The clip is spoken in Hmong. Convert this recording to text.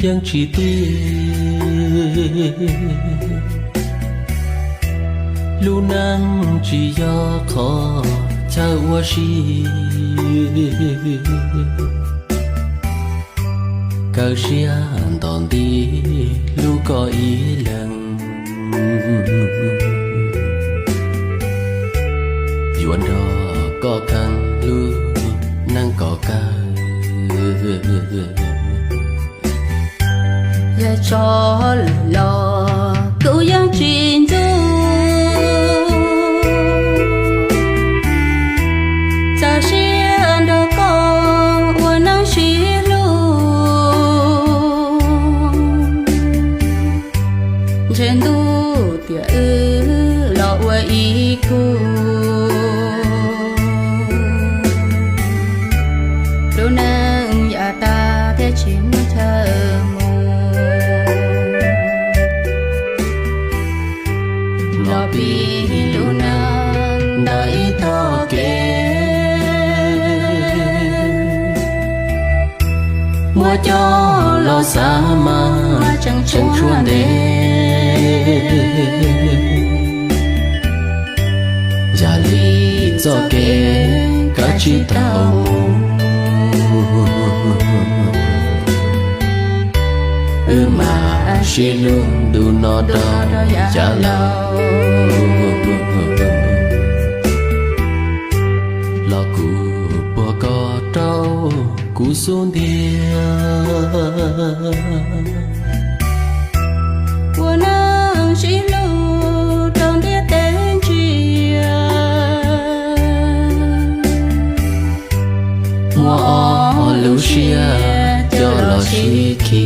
yeej tsis tiag. Lub neej tsis yog qhov chaw ua si, kawg siab nto nti hlub koj ib leeg. Yuav nrog koj kheev lub neej kom kawg. Yog tso los kuv yeej tsis ntxub, txaus siab nrog koj ua neej sib hlub. Ntshe ntuj tiam wb los ua ib khub, lub neej yav tag thiaj tsis muaj chaw mus. Los pib lub neej ntawm ib tog kev, muab coj los xav mas tseem tshuav ntev. Yam li txoj kev kav tsij tau mus, wb mam sib hlub ntu no rau yav laus. Los kuv puag koj rau kuv xub ntiag, ua neej sib hlub rau ntiaj teb ntsia, muab ob lub siab coj los sib khi.